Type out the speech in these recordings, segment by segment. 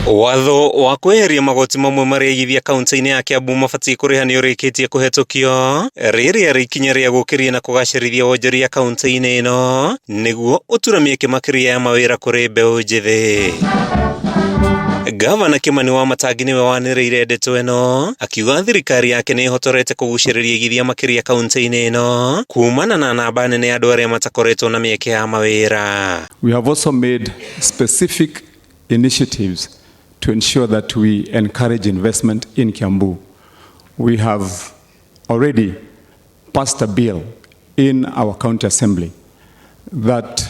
Watho wa kweheria magoti mamwe marĩa aigithia kaunti-inĩ ya Kiambu mabatiĩ kũrĩha nĩ ũrĩkĩtie kũhetũkio, rĩrĩa rĩ ikinya rĩa gũkĩria na kũgacĩrithia wonjoria kaunti-inĩ ĩno nĩguo ũture mĩeke makĩria ya mawĩra kũrĩ mbeũ njĩthĩ. Gavana Kimani Wamatangi nĩwe wanĩrĩire ndeto ĩno akiuga thirikari yake nĩ ĩhotorete kũgucĩrĩria igithia makĩria kaunti-inĩ ĩno kumana na namba nene ya andũ arĩa matakoretwo na mĩeke ya mawĩra. We have also made specific initiatives to ensure that we encourage investment in Kiambu. We have already passed a bill in our county assembly that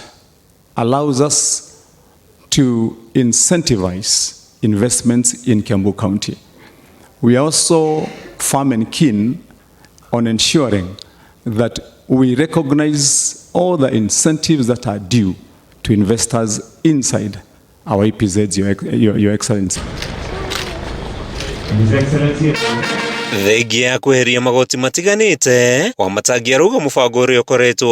allows us to incentivize investments in Kiambu County. We are also firm and keen on ensuring that we recognize all the incentives that are due to investors inside our EPZs, Your Excellency. His Excellency. Thengia ya kweheria magoti matiganĩte, Wamatangi arauga mũbango ũrĩa ũkoretwo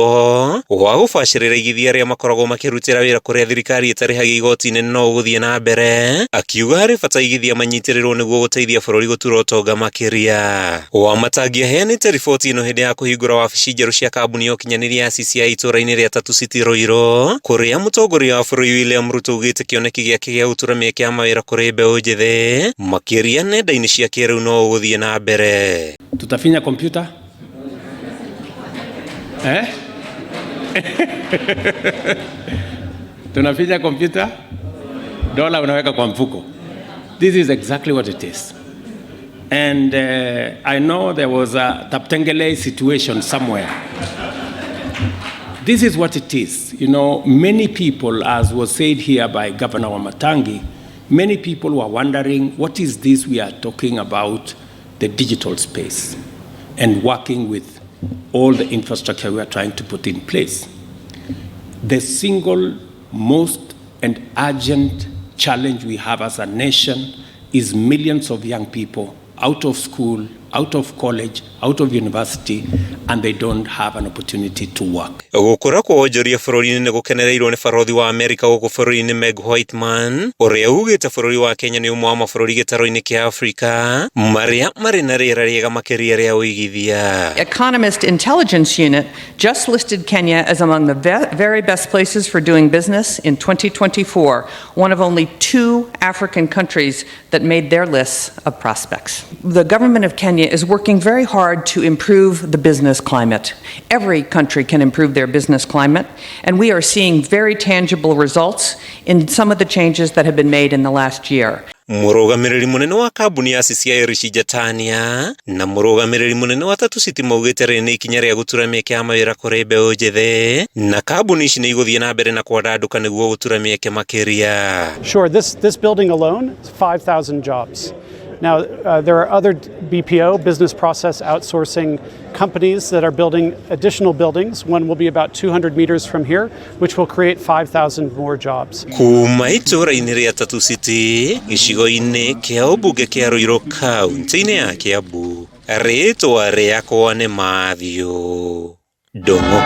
ho wa gũbacĩrĩra igithia arĩa makoragwo makĩrutĩra wĩra kũrĩa thirikari ĩtarĩhagia igoti nene no ũgũthiĩ na mbere, akiuga harĩ bata igithia manyitĩrĩrwo nĩguo gũteithia bũrũri gũtura ũtonga makĩria. Wamatangi aheanĩte riboti ĩno hĩndĩ ya kũhingũra wabici njerũ cia kambuni ya ũkinyanĩria ya CCI itũũra-inĩ rĩa Tatu City Ruiru, kũrĩa mũtongoria wa bũrũri William Ruto augĩte kĩoneki gĩake gĩa gũtura mĩeke ya mawĩra kũrĩ mbeũ njĩthĩ makĩria nenda-inĩ cia kĩrĩu no ũgũthiĩ na mbere. Tutafinya kompyuta eh? Tunafinya kompyuta, dola unaweka kwa mfuko. This is exactly what it is. And I know there was a Taptengele situation somewhere. This is what it is. You know, many people, as was said here by Governor Wamatangi, many people were wondering, what is this we are talking about, the digital space, and working with all the infrastructure we are trying to put in place. The single most and urgent challenge we have as a nation is millions of young people out of school, out of college, out of university, and they don't have an opportunity to work. Gũkũra kwa wonjoria bũrũri-inĩ nĩ gũkenereirwo nĩ barothi wa Amerika gũkũ bũrũri-inĩ Meg Whitman, ũrĩa ugĩte bũrũri wa Kenya nĩ ũmwe wa mabũrũri gĩtarũ-inĩ kĩa Afrika marĩa marĩ na rĩera rĩega makĩria rĩa ũigithia. Economist Intelligence Unit just listed Kenya as among the very best places for doing business in 2024, one of only 2 African countries that made their lists of prospects. The government of Kenya is working very hard to improve the business climate. Every country can improve their business climate, and we are seeing very tangible results in some of the changes that have been made in the last year. Mũrũgamĩrĩri mũnene wa kambuni ya CCI Rishi Jatania na mũrũgamĩrĩri mũnene wa Tatu City maugĩte rĩrĩ nĩ ikinya rĩa gũtura mĩeke ya mawĩra kũrĩ mbeũ njĩthĩ, na kambuni ici nĩ igũthiĩ na mbere na kwandandũka nĩguo gũtura mĩeke makĩria. Sure, this building alone is 5,000 jobs. Now, there are other BPO, business process outsourcing companies that are building additional buildings. One will be about 200 meters from here, which will create 5,000 more jobs. Kuma itũũra-inĩ rĩa Tatu City, gĩcigo-inĩ kĩa ũmbunge kĩa Ruiru kaunti-inĩ ya Kiambu, rĩtwa rĩakwa nĩ Matthew Ndung'u.